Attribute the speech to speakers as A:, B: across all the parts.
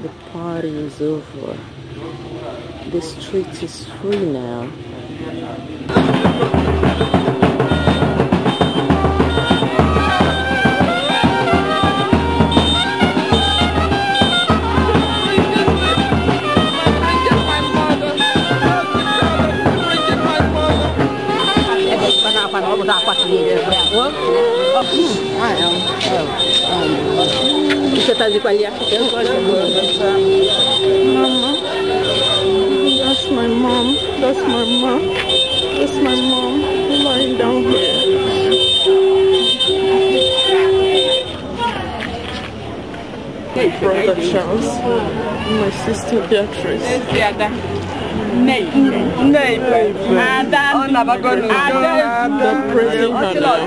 A: The party is over. The street is free now. Mama, that's my mom, that's my mom, that's my mom lying down here. My brother Charles, my sister Beatrice. They're praising her now.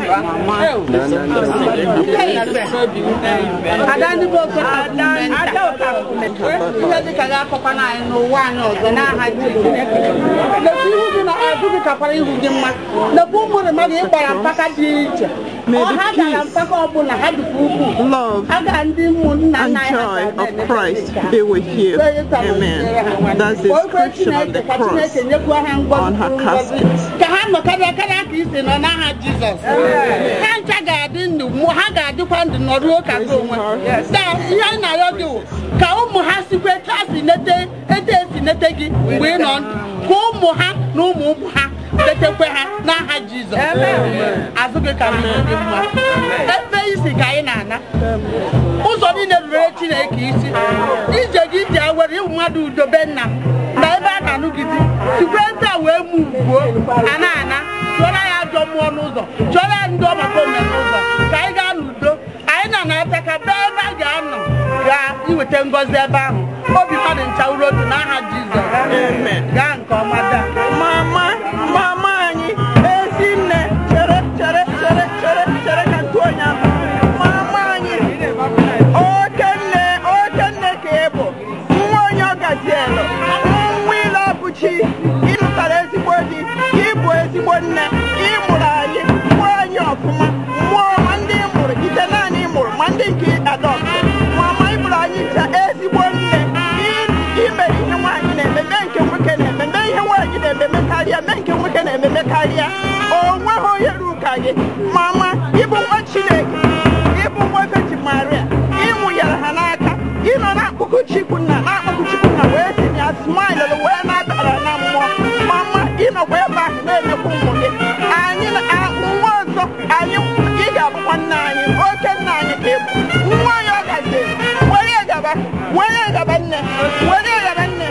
A: May the peace, love, and joy of Christ be with you. Amen. That's the inscription of the cross on her casket. Amen. Mama, mama anyị ezinne chere chere chere chere chere ka ntụ onye ahụ. Mama anyị okenne ka ị bụ nwa onye ọgazielu nwa ile ọbụchi ịlụtara ezigbo di ịbụ ezigbo nne ịmụrụ anyị mụọ anyị ọfụma mụọ ma ndị ị mụrụ ite naanị ị mụrụ ma ndị nke adọptụ mama ịbụrụ anyị ncha ezigbo nne imere ihe nwaanyị na-eme mee nke nwoke na-eme mee ihe nwaanyị na-ememe karịa mee nke nwoke na-ememe karịa o nweghị onye ruru ka gị mama ịbụ nwa Chineke ịbụ nwa Virgin Maria ịmụnyere ha n'aka ịnọ n'akụkụ Chukwunna n'akụkụ Chukwunna wee si na ya smile wee na-abara na mmụọ mama ịnọkwa ebe ahụ na-emekwa ụmụ gị anyị nwa ọzọ anyị ị ga-abụkwa nna anyị oke nna anyị ka ịbụ nwa anyị ọ gaziri were gaba were gaba nne were gaba nne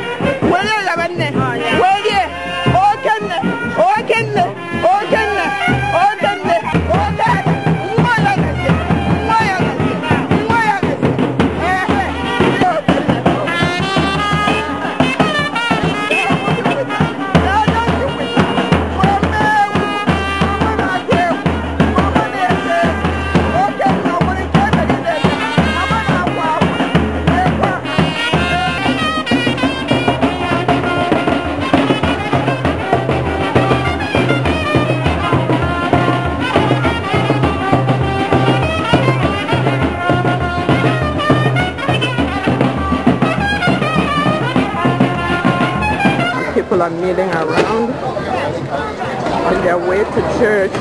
A: were gaba nne were okenne okenne okenne okenne oke nwa ya gazi nwa ya gazi nwa ya gazi ehe. People are milling around on their way to church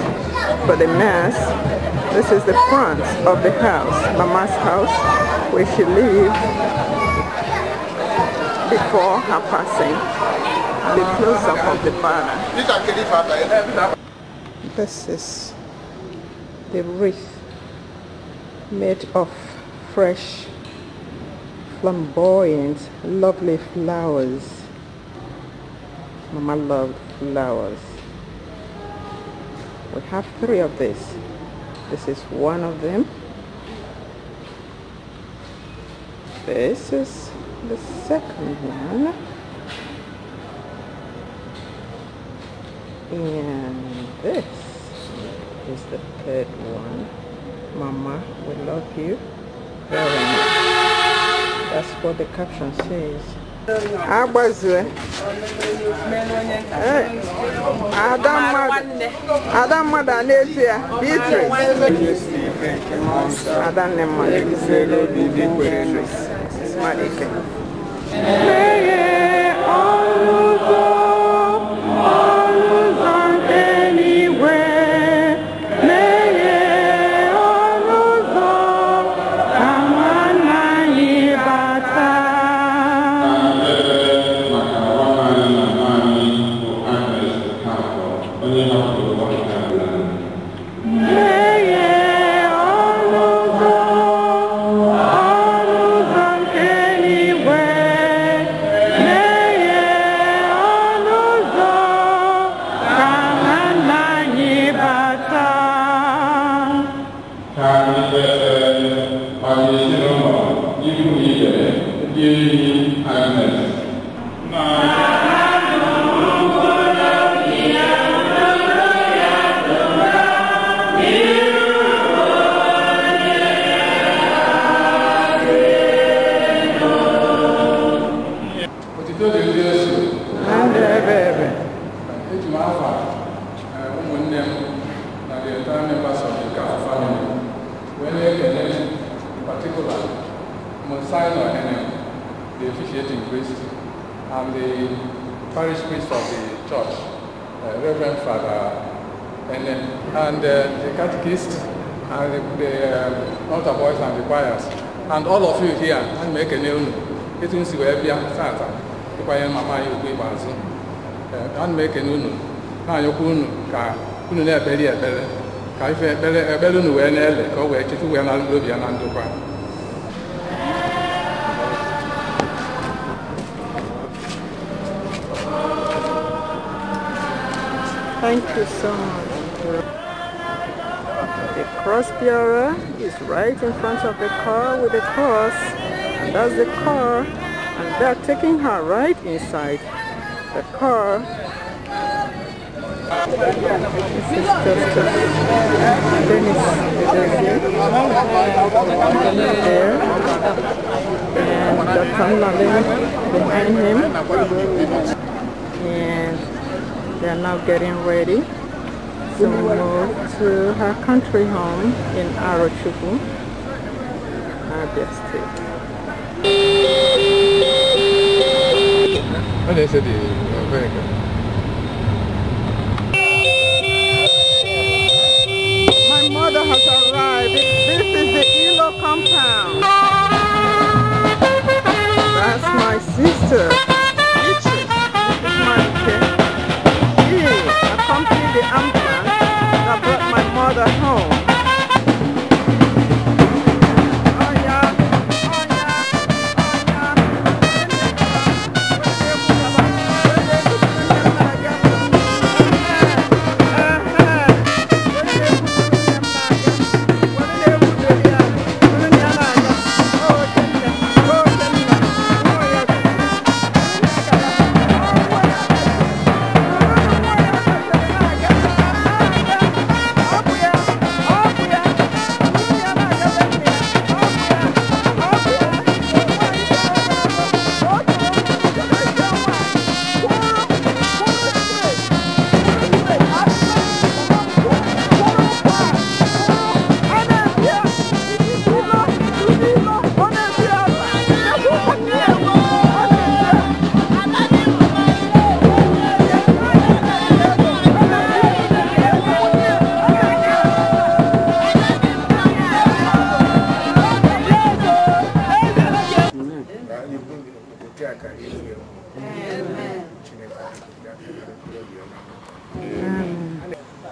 A: for the mass. This is the front of the house, Mama's house, where she lived before her passing. The close-up of the banner. This is the wreath made of fresh, flamboyant, lovely flowers. Mama loved flowers. We have three of these. This is one of them. This is the second one. And this is the third one. Mama, we love you very much. That's what the caption says. Agbazue. Ada mmadụ a na-ezu ya, Beatrice. Ada nne mmadụ. Beatrice. Malike.
B: The officiating priest and the parish priest of the church, Reverend Father Ene, and the catechist, and the altar boys and the choirs, and all of you here, and make a new it is where we are, Santa, the choir mama, you give us, and make a new now you couldn't belly a belly, Cafe Bellun, where go where to where and
A: Thank you so much. The cross bearer is right in front of the car with the cross, and that's the car, and they're taking her right inside the car. This is Justice Dennis Edozie there, and Dr. Nnalin behind him, and they are now getting ready to move to her country home in Arochukwu, Abia State.
B: What is it? Very good.
A: My mother has arrived. This is the Ilo compound. That's my sister, Beatrice. This is my kid. She accompanied the ambulance that brought my mother home. Oh yeah, oh yeah, oh yeah.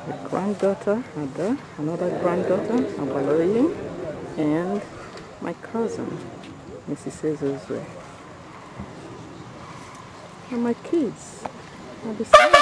A: The granddaughter, Ada, another granddaughter, Abaloyi, and my cousin, Mrs. Ezozwe. And my kids are beside me.